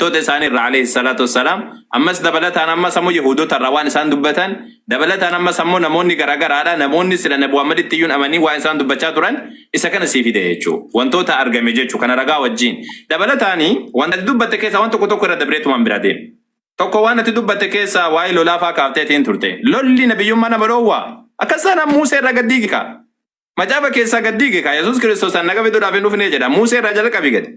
Barattoota isaanii irraa alayhi salaatu wassalaam ammas dabalataan ammas ammoo Yahuudota irraa waan isaan dubbatan dabalataan ammas ammoo namoonni garaagaraadha namoonni sila Nabi Muhammaditti iyyuu hin amanii waan isaan dubbachaa turan isa kana sii fide jechuu wantoota argame jechuu kana ragaa wajjiin dabalataani wanta ati dubbatte keessaa waan tokko tokko irra dabreetumaan bira deema. Tokko waan ati dubbatte keessaa waa'ee lolaa faa kaafteetiin turte. Lolli nabiyyummaa nama dhoowwaa? Akkas taanaan Muusee irraa gad diigi kaa. Macaafa keessaa gad diigi kaa. Yesuus Kiristoos an naga fiduudhaaf hin dhufnee jedha. Muusee irraa jalqabi gadi.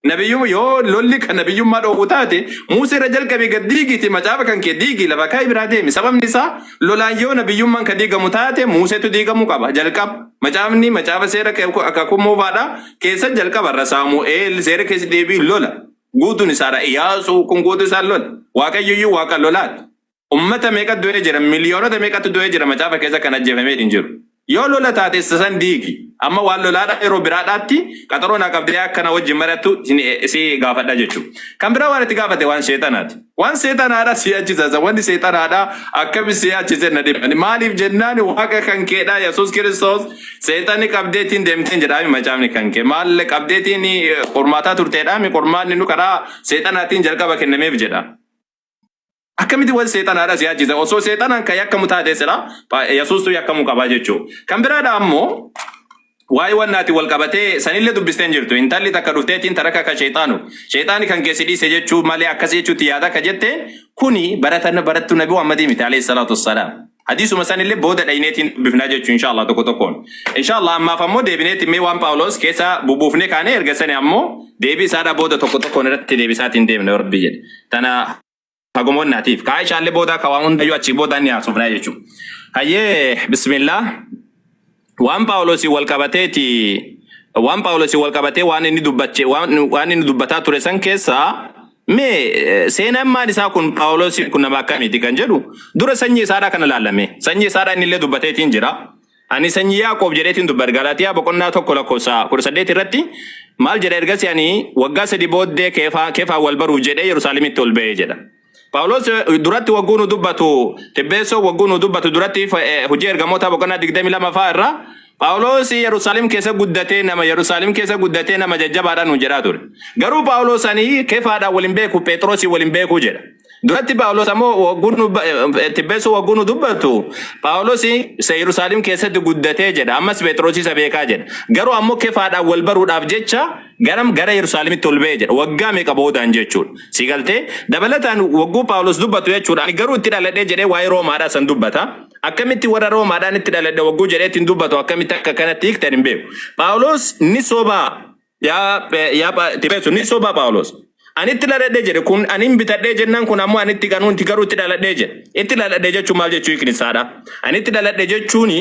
Nabiyyuma yoo lolli kan nabiyyummaa dhoowwu taate Muusee irra jalqabi gad diigiiti macaafa kan kee diigi lafa kaa'i biraa deemi. Sababni isaa lolaan yoo nabiyyummaan kan diigamu taate Muuseetu diigamuu qaba. Jalqaba. Macaafni macaafa seera kakuu moofaadha keessa jalqaba irra Saamu'eel seera keessa deebii lola. Guutuun isaadha. Iyaasuu kun guutuu isaan lola. Waaqayyo iyyuu waaqa lolaati. Ummata meeqa du'ee jira, miliyoonota meeqatu du'ee jira macaafa keessa kan ajjeefamee hin jiru. Yoo lola taate isa san diigi. Amma waan lolaadha yeroo biraadhaatti qaxaroo naa qabdee akka na wajjin mari'attu si gaafadha jechuudha. Kan biraa waan itti gaafate waan seexanaati. Waan seexanaadha si achisa. Wanni seexanaadha akkami si achise na dhiba. Maaliif jennaan waaqa kan keedha Yesuus Kiristoos Seexanni qabdeetiin deemteen jedhaami macaafni kan kee maal qabdeetiin qormaataa turteedhaami qormaanni nu karaa seexanaatiin jalqaba kennameef jedha. Akkamitti wal seexanaadha si yaachisa osoo seexanaan kan yakkamu taate sila Yesuustu yakkamuu qabaa jechuu. Kan biraadha ammoo waa'ee wannaati wal qabatee sanillee dubbisteen jirtu intalli takka dhufteetiin taraka ka sheexaanu sheexaani kan keessi dhiise jechuu malee akkas jechuutti yaada akka jette kuni baratan barattu nabi Muhammadii miti alayhi salaatu wassalaam. Hadiisuma sanillee booda dhayneetiin dubbifnaa jechuu inshallah tokko tokkoon. Inshallah ammaaf ammoo deebineetti mee waan Phaawulos keessa bubuufnee kaanee erga sani ammoo deebii isaadhaa booda tokko tokkoon irratti deebisaatiin deemna yoo rabbi jedhe. Tana hagomoonnaatiif. Kaa ishaallee boodaa ka waan hundayyuu achii booda ni haasofnaa jechuu. Hayyee bismillah. Waan Phaawulosiin wal qabateeti waan Phaawulosiin wal qabatee waan inni dubbache waan waan inni dubbataa ture san keessaa mee seenaan maal isaa kun Phaawulosiin kun nama akkamiiti kan jedhu dura sanyii isaadhaa kana laalame sanyii isaadhaa inni illee dubbateetiin jira. Ani sanyii Yaaqoob jedheetiin dubbadha. Galaatiyaa boqonnaa 1 lakkoofsa 18 irratti maal jedha ergasii ani waggaa 3 booddee keefaa keefaan wal baruuf jedhee Yerusaalemitti ol ba'ee jedha. Phaawulos duratti wagguu nu dubbatu Tibbeessoo wagguu nu dubbatu duratti hojii ergamootaa boqonnaa 22 faa irraa Phaawulos Yerusaalem keessa guddatee nama Yerusaalem keessa guddatee nama jajjabaadha nu jedhaa ture. Garuu Phaawulos ani kefaadhaan wal hin beeku Phexrosii wal hin beeku jedha. Duratti Phaawulos ammoo wagguu nu Tibbeessoo wagguu nu dubbatu Phaawulos isa Yerusaalem keessatti guddatee jedha. Ammas Phexrosii isa beekaa jedha. Garuu ammoo kefaadhaan wal baruudhaaf jecha garam gara Yerusaalemitti ol ba'e jedha. Waggaa meeqa boodaan jechuudha. Si galtee? Dabalataan wagguu Phaawulos dubbatu jechuudha. Ani garuu itti dhaladhee jedhee waa'ee Roomaadhaa san dubbata. Akkamitti warra Roomaadhaan itti dhaladhe wagguu jedhee ittiin dubbatu akkamitti akka kanatti hiiktan hin beeku. Phaawulos ni sobaa. Yaa yaa Tibeessu ni sobaa Phaawulos. Ani itti dhaladhee jedhe kun ani hin bitadhee jennaan kun ammoo ani itti ganuunti garuu itti dhaladhee jedhe. Itti dhaladhee jechuun maal jechuu hiikni isaadha. Ani itti dhaladhe jechuuni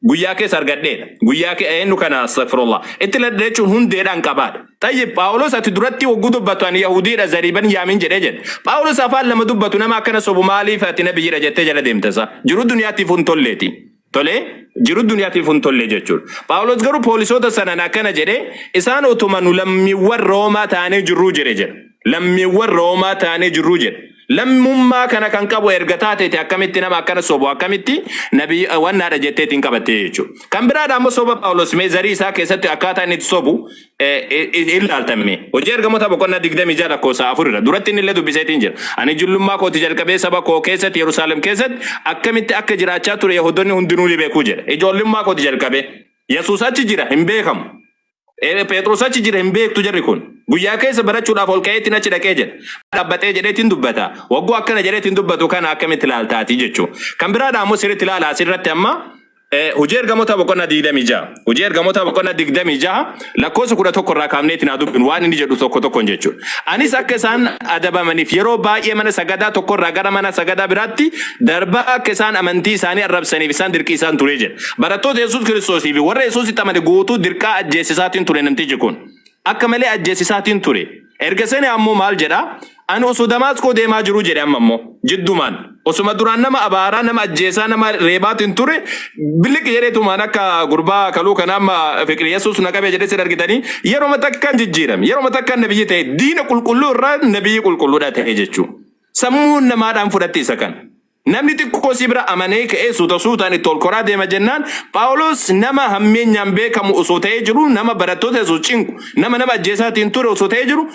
Guyyaa keessa argadheedha. Guyyaa kee eenyu kana astaghfirullah. Itti ladhe jechuun hundeedhaan qabaadha. Tayyib Phaawulos ati duratti hogguu dubbattu ani Yahudiidha zariiban yaamin jedhee jedhe. Phaawulos afaan lama dubbatu nama akkana sobu maaliif ati nabiyyiidha jettee jala deemta isaa. Jiru duniyaatiif hin tolleeti. Tolee jiru duniyaatiif hin tolle jechuudha. Phaawulos garuu poolisoota sanaan akkana jedhee isaan utuma nu lammiiwwan Roomaa taanee jirruu jedhe jedha. Lammiiwwan Roomaa taanee jirruu jedhe. Lammummaa kana kan qabu erga taateeti akkamitti nama akkana sobu akkamitti nabii wannaadha jetteetiin qabattee jechuudha. Kan biraadha ammoo soba Phaawulos mee zarii isaa keessatti akkaataa inni itti sobu ilaaltame. Hojii ergamoota boqonnaa 26 lakkoofsa 4 irra duratti inni illee dubbiseetiin jira. Ani ijoollummaa kooti jalqabee saba koo keessatti Yerusaalem keessatti akkamitti akka jiraachaa ture Yahudoonni hundinuu ni beeku jedha. Ijoollummaa kooti jalqabee. Yesuus achi jira hin beekamu. Phexros achi jira hin beektu jarri kun. Guyyaa keessa barachuudhaaf ol ka'eetiin achi dhaqee jedha. Dhaabbatee jedheetiin dubbata. Wagguu akkana jedheetiin dubbatu kana akkamitti ilaaltaati jechuu. Kan biraadha ammoo sirriitti ilaala asirratti amma hojii ergamoota boqonnaa 26. Hojii ergamoota boqonnaa 26 lakkoofsa 11 irraa kaafneetiin haa dubbinu waan inni jedhu tokko tokkoon jechuudha. Anis akka isaan adabamaniif yeroo baay'ee mana sagadaa tokko irraa gara mana sagadaa biraatti darbaa akka isaan amantii isaanii arrabsaniif isaan dirqiisaan ture jedha. Barattoota Yesuus Kiristoosii fi warra Yesuusitti amane guutuu dirqaa ajjeesisaatiin ture namtichi kun. Akka malee ajjeesisaatiin ture. Erga sani ammoo maal jedha? Ani osoo Damaasqoo deemaa jiruu jedhe amma immoo jiddumaan. Osuma duraan nama abaaraa, nama ajjeesaa, nama reebaatiin ture biliq jedheetumaan akka gurbaa kaluu kana amma fiqri Yesuus na qabee jedhee sin argitanii yeroma takkaan jijjiirame. Yeroma takkaan nabiyyi ta'e diina qulqulluu irraa nabiyyi qulqulluudha ta'e jechuudha. Sammuun namaadhaan fudhatti isa kana. Namni xiqqoo si bira amanee ka'ee suuta suutaan itti ol koraa deema jennaan Phaawulos nama hammeenyaan beekamu osoo ta'ee jiru nama barattoota Yesuus cinqu nama nama ajjeesaatiin ture osoo ta'ee jiru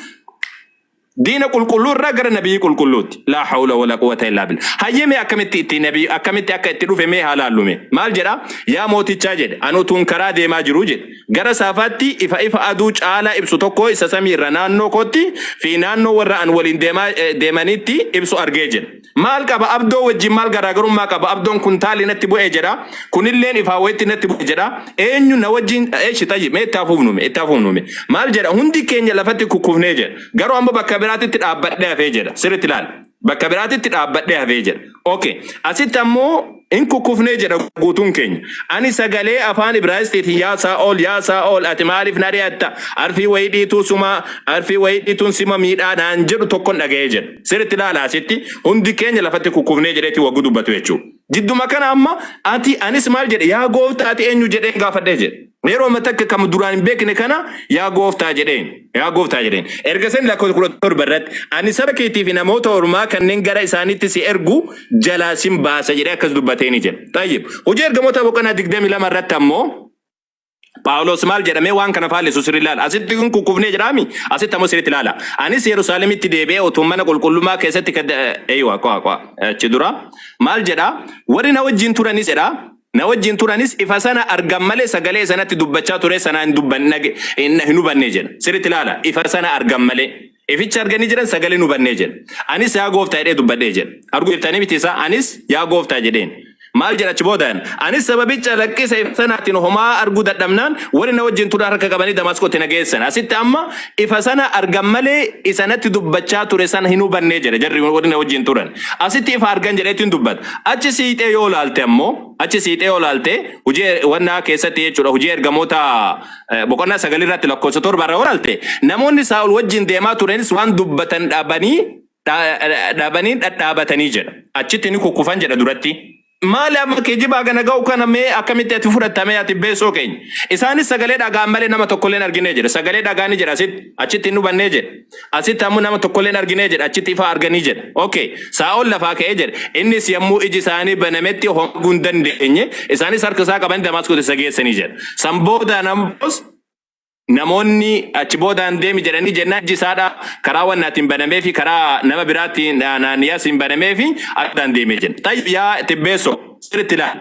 Diina qulqulluu irraa gara nabiyii qulqulluutti. Laa hawla wala quwwata illaa billah. Hayyee mee akkamitti itti nabii akkamitti akka itti dhufe mee haa laallu mee. Maal jedha? Yaa mootichaa jedhe ani utuun karaa deemaa jiruu jedhe. Gara saafaatti ifa ifa aduu caalaa ibsu tokko isa samii irra naannoo kootti fi naannoo warra an waliin deemaa deemaniitti ibsu argee jedhe. Maal qaba abdoo wajjin maal garaagarummaa qaba abdoon kuntaali natti bu'e jedha kunilleen ifaa wayitti natti bu'e jedha eenyu na wajjin eeshi tayyi mee itti hafuufnu mee itti hafuufnu mee maal jedha hundi keenya lafatti kukkufnee jedha garuu amma bakka biraatitti dhaabbadhee hafee jedha sirriitti ilaali bakka biraatitti dhaabbadhee hafee jedha okay asitti ammoo hin kukkufnee jedha guutuun keenya. Ani sagalee afaan Ibraayistiitiin yaa Saa'ol, yaa Saa'ol, ati maaliif na ari'atta? Arfii wayii dhiituu suma, arfii wayii dhiituun sima miidhaa naan jedhu tokkon dhaga'ee jedha. Sirriitti ilaala asitti hundi keenya lafatti kukkufnee jedheeti wagguu dubbatu jechuudha. Jidduma kana amma ati anis maal jedhe yaa gooftaa ati eenyu jedheen gaafadhee jedhe. Yeroo amma takka kam duraan hin beekne kana yaa gooftaa jedheen. Yaa gooftaa jedheen. Erga san lakkoofsa 17 irratti ani saba keetii fi namoota ormaa kanneen gara isaaniitti si ergu jalaa sin baasa jedhee akkas dubbateeni jedha. Tayyib. Hojii ergamoota boqonnaa 22 irratti ammoo Phaawulos maal jedhamee waan kana faallisu sirri ilaala. Asitti kun kukkufnee jedhaami. Asitti ammoo sirriitti ilaala. Anis Yerusaalemitti deebi'ee utuu mana qulqullummaa keessatti kad eeywa qo'a qo'a achi dura maal jedha warri na wajjin turanis jedha na wajjin turanis ifa sana argan malee sagalee sanatti dubbachaa ture sana hin dubbanne hin hubanne jedha. Sirriitti ilaala. Ifa sana argan malee. Ificha arganii jiran sagalee hin hubannee jedha. Anis yaa gooftaa jedhee dubbadhee jedha. Arguu jirtanii miti isaa anis yaa gooftaa jedheen. Maal jedha achi boodaan? Anis sababii calaqqisa ifa sanaatiin homaa arguu dadhabnaan warri na wajjin turan harka qabanii Damaasqootti na geessan. Asitti amma ifa sana argan malee isa natti dubbachaa ture sana hin hubannee jedha jarri warri na wajjin turan. Asitti ifa argan jedheetu hin dubbata. Achi siixee yoo laalte ammoo achi siixee yoo laalte hojii wannaa keessatti jechuudha hojii ergamoota boqonnaa 9 irratti lakkoofsa 7 irra yoo laalte namoonni Saa'ol wajjin deemaa turanis waan dubbatan dhabanii dhabanii dhadhaabatanii jedha. Achitti ni kukkufan jedha duratti. Maali amma kijibaa kana ga'u kana mee akkamitti ati fudhatta mee ati beesoo keenya. Isaanis sagalee dhagaan malee nama tokkollee hin arginee jedha. Sagalee dhagaanii jedha asitti. Achitti hin hubannee jedha. Asitti ammoo nama tokkollee hin arginee jedha. Achitti ifa arganii jedha. Okay. Saa'ol lafaa ka'ee jedha. Innis yommuu iji isaanii banametti homaa hin dandeenye. Isaanis harka isaa qabanii Damaasqootti isa geessanii jedha. San booda namoos namoonni achi boodaan deemi jedhanii jennaan iji isaadha karaa wannaatiin banamee fi karaa nama biraatiin Anaaniyaasiin banamee fi addaan deemee jedha. Tayyib yaa Tibbeessoo sirriitti ilaali.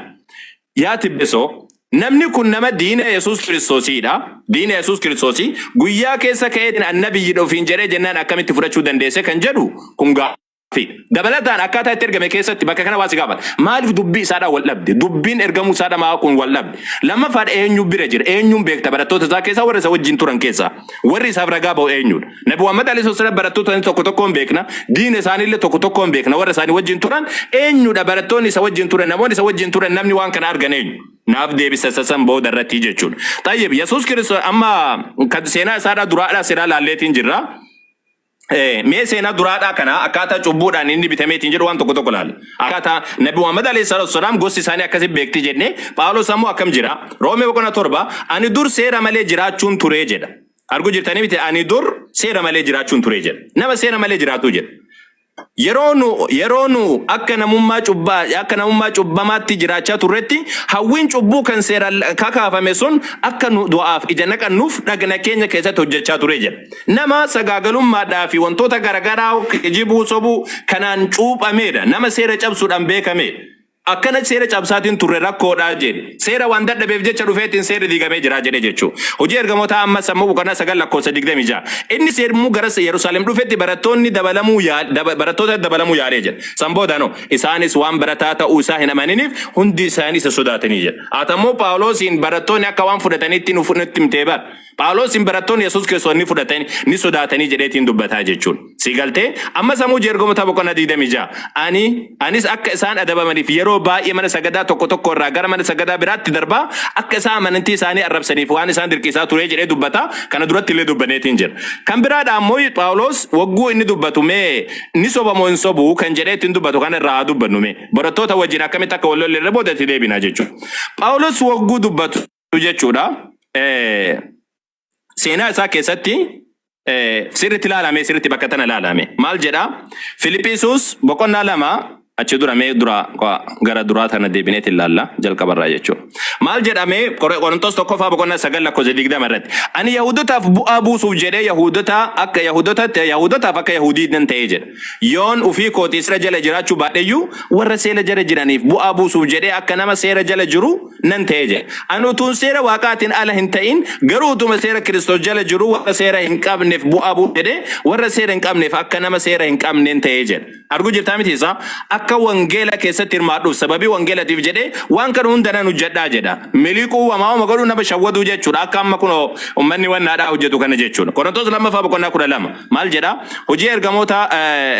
Yaa Tibbeessoo namni kun nama diina Yesuus Kiristoosiidha. Diina Yesuus Kiristoosii guyyaa keessa ka'eetiin annabiyyidha ofiin jedhee jennaan akkamitti fudhachuu dandeesse kan jedhu kun gaaffiidha. Dabalataan akkaataa itti ergame keessatti bakka kana waa si gaafata. Maaliif dubbii isaadhaan wal dhabde? Dubbiin ergamuu isaadha maa kun wal dhabde? Lammaffaadha eenyu bira jira? Eenyuun beekta barattoota isaa keessaa warra isa wajjin turan keessaa? Warri isaaf ragaa ba'u eenyudha? Nabi Muhammad alayhi salaam barattoota isaanii tokko tokkoon beekna. Diina isaaniillee tokko tokkoon beekna. Warra isaanii wajjin turan eenyudha? Barattoonni isa wajjin turan namoonni isa wajjin turan namni waan kana argan eenyu? Naaf deebisa isa san booda irratti jechuudha. Tayyib Yesuus Kiristoos amma kan seenaa isaadhaa duraadhaa silaa laalleetiin jirra. Mee seenaa duraadhaa kana akkaataa cubbuudhaan inni bitameetiin jedhu waan tokko tokko ilaalla. Akkaataa Nabi Muhammad alayhi salaatu wassalaam gosti isaanii akkasi beekti jenne Phaawulos ammoo akkam jira? Roomee boqonnaa 7 ani dur seera malee jiraachuun turee jedha. Arguu jirtanii miti ani dur seera malee jiraachuun turee jedha. Nama seera malee jiraatuu jedha. Yeroo nu akka namummaa cubbaa akka namummaa cubbamaatti jiraachaa turretti hawwiin cubbuu kan seeraan kakaafame sun akka nu du'aaf ija naqannuuf dhagna keenya keessatti hojjechaa ture jedha. Nama sagaagalummaadhaa fi wantoota garagaraa kijibuu sobuu kanaan cuuphameedha. Nama seera cabsuudhaan beekameedha. Akkana seera cabsaatiin turre rakkoodha jedhe. Seera waan dadhabeef jecha dhufeetiin seerri diigamee jira jedhe jechuu. Hojii ergamootaa ammas ammoo boqonnaa 9 lakkoofsa 26. Innis yommuu gara Yerusaalem dhufetti barattoonni dabalamuu barattoota dabalamuu yaalee jedha. San booda isaanis waan barataa ta'uu isaa hin amaniniif hundi isaanii isa sodaatanii jedha. Haa Phaawulosiin barattoonni akka waan fudhatanitti nutti himtee bar. Phaawulosiin barattoonni Yesuus Kiristoos ni fudhatanii ni sodaatanii jedheetiin dubbataa jechuun. Si galtee amma sammuu ergamoota boqonnaa 26 ani anis akka isaan adabamaniif yeroo baay'ee mana sagadaa tokko tokko irraa gara mana sagadaa biraatti darbaa akka isaan amantii isaanii arrabsaniif waan isaan dirqisaa ture jedhee dubbata. Kana duratti illee dubbaneetiin jira. Kan biraadha ammoo Phaawulos wagguu inni dubbatu mee ni sobamoo hin sobu kan jedhee ittiin dubbatu kana irraa haa dubbannu mee barattoota wajjin akkamitti akka wal lolle irra booda itti deebina jechuudha. Phaawulos wagguu dubbatu jechuudha. Seenaa isaa keessatti sirriitti ilaalame sirriitti bakka tana ilaalame. Maal jedha? Filiphisius boqonnaa 2 Achi dura mee dura gara duraa tana deebineet ilaalla jalqabarraa jechuudha. Maal jedhamee Qorontos tokkoffaa boqonnaa 9 lakkoofsa 20 irratti. Ani Yahudotaaf bu'aa buusuuf jedhee Yahudota akka Yahudotatti Yahudotaaf akka Yahudii nan ta'ee jedha. Yoon ufii kootii seera jala jiraachuu baadheyyuu warra seera jala jiraniif bu'aa buusuuf jedhee akka nama seera jala jiru nan ta'e jedha. Ani utuun seera Waaqaatiin ala hin ta'in garuu utuma seera Kiristoos jala jiru warra seera hin qabneef bu'aa buusuuf jedhee warra seera hin qabneef akka nama seera hin qabneen ta'ee jedha. Arguu jirtaa miti isaa? Akka wangeela keessatti hirmaadhuuf sababii wangeelatiif jedhee waan kana hunda nan hojjedhaa jedha. Miliquu wamaa'uma godhuu nama shawwaduu jechuudha. Akka amma kunoo ummanni wannaadhaa hojjetu kana jechuudha. Qorontoos lammaffaa boqonnaa 12 maal jedha? Hojii ergamoota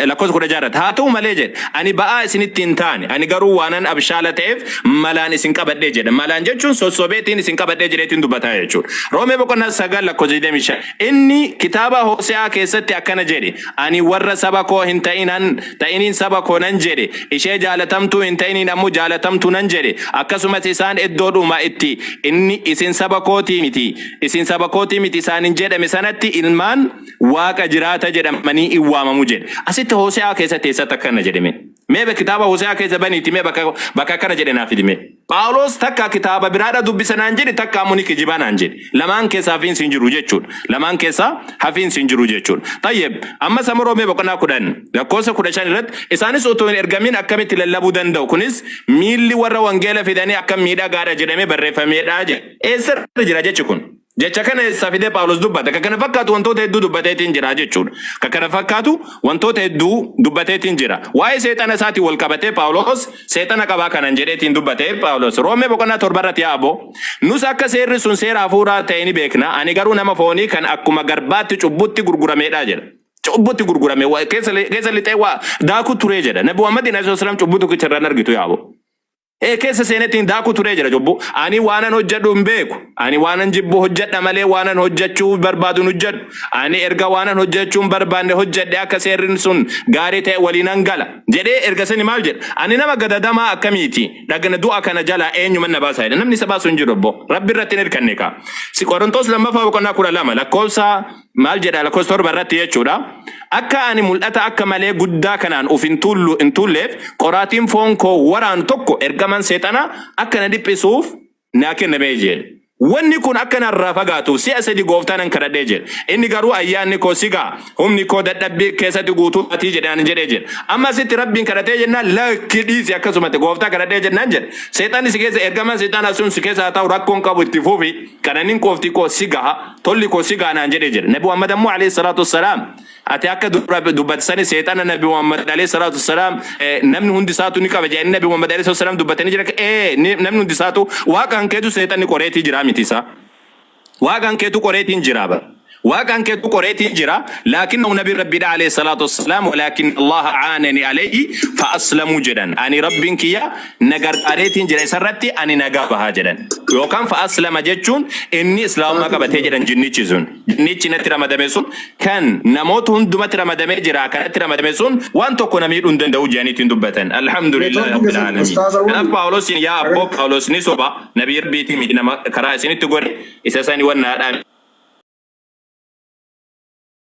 lakkoofsa 16 irratti haa ta'u malee jedhe ani ba'aa isinitti hin taane ani garuu waanan abshaala ta'eef malaan isin qabadhee jedha. Malaan jechuun sossobeetiin isin qabadhee jedheetiin dubbataa jechuudha. Roomee boqonnaa 9 lakkoofsa 25 Inni kitaaba Hose'aa keessatti akkana jedhe, Ani warra saba koo hin ta'inan, ta'iniin saba koo nan jedhe, ishee jaalatamtuu hin ta'iniin ammoo jaalatamtuu nan jedhe, akkasumas isaan iddoodhuma itti inni, Isin saba kootii miti, isin saba kootii miti isaaniin jedhame sanatti ilmaan Waaqa jiraata jedhamanii in waamamu jedhe. Asitti Hose'aa keessatti eessatti akkana jedhe mee? Mee kitaaba Hose'aa keessa baniiti mee bakka bakka akkana jedhe naa fidi mee. Phaawulos takka kitaaba biraadha dubbisa naan jedhe takka ammoo ni kijibaa naan jedhe. Lamaan keessaa hafiinsi hin jiru jechuudha. Lamaan keessaa hafiinsi hin jiru jechuudha. Tayyib amma sama Roomee boqonnaa 10 lakkoofsa 15 irratti isaanis utuu hin ergamin akkamitti lallabuu danda'u? Kunis miilli warra wangeela fidanii akkam miidhagaadha jedhamee barreeffameedha jedhe. Eessarra jira jechi kun? Jecha kana eessaa fidee Phaawulos dubbata? Ka kana fakkaatu wantoota hedduu dubbateetiin jira jechuudha. Ka kana fakkaatu wantoota hedduu dubbateetiin jira. Waa'ee seexana isaatiin wal qabatee Phaawulos seexana qabaa kanan jedheetiin dubbate Phaawulos. Roomee boqonnaa 7 irratti yaa aboo. Nus akka seerri sun seera hafuuraa ta'e ni beekna. Ani garuu nama foonii kan akkuma garbaatti cubbutti gurgurameedha jedha. Cubbutti gurgurame keessa lixee waa daakuu turee jedha. Nabi Muhammad alayhi salaam cubbuu tokkicha irraa hin argitu yaa aboo. Ee keessa seenetiin daaku turee jira cubbuu. Ani waanan hojjedhu hin beeku. Ani waanan jibbu hojjedha malee waanan hojjechuu barbaadu hin hojjedhu. Ani erga waanan hojjechuu hin barbaanne hojjedhe akka seerri sun gaarii ta'e waliinan gala. Jedhee erga sani maal jedha? Ani nama gadadamaa akkamiiti? Dhagna du'a kana jalaa eenyuman na baasa jedhe. Namni isa baasu hin jiru obbo. Rabbi irratti hin hirkanne kaa. Si Qorontoos lammaffaa boqonnaa 12 lakkoofsa maal jedha lakkoofsa 7 irratti jechuudha. Akka ani mul'ata akka malee guddaa kanaan uf hin tuullu hin tuulleef qoraatiin foon koo waraanu tokko ergamaan seexanaa akka na dhiphisuuf naa kenname jedhe. Wanni kun akka narraa fagaatuuf si'a sadi gooftaa nan kadhadhee jedhe. Inni garuu ayyaanni koo si ga'a, humni koo dadhabbii keessatti guutuu taatii jedhe ani jedhee jedhe. Amma asitti Rabbiin kadhatee jennaan lakki dhiisi akkasumatti gooftaa kadhadhee jennaan jedhe. Seexanni si keessa ergamaan seexanaa sun si keessa haa ta'u rakkoon qabu itti fufi qananiin koofti koo si gaha tolli koo si gaha naan jedhee jira. Nabi Muhammad ammoo alayhi salaatu wassalaam ati akka dura dubbatte sani seexana Nabi Muhammad alayhi salaatu wassalaam namni hundi isaatu ni qaba jedhanii Nabi Muhammad alayhi salaatu wassalaam dubbatanii jira. Ee namni hundi isaatu waaqa kan keetu seexanni qoreetii jira miti isaa. Waaqa kan keetu qoreetiin jira bara. Waaqa kan keetu qoreetiin jira laakinnahu nabi rabbiidha alayhi salaatu wassalaam walaakin Allah aanani alayhi fa aslamuu jedhan. Ani rabbiin kiyya na gargaareetiin jira isarratti ani nagaa bahaa jedhan. Yookaan fa aslama jechuun inni islaamummaa qabatee jedhan jinnichi sun. Jinnichi natti ramadame sun kan namoota hundumatti ramadamee jira kanatti ramadame sun waan tokko na miidhuu hin danda'u jedhaniitiin dubbatan. Alhamdulillahi Neetwoorkiin rabbil keessan aalamiin. ustaaza Kanaaf waliin Phaawulosiin yaa abboo Phaawulos ni soba nabii rabbiitii miti nama karaa isinitti godhe isa sani wannaadhaa.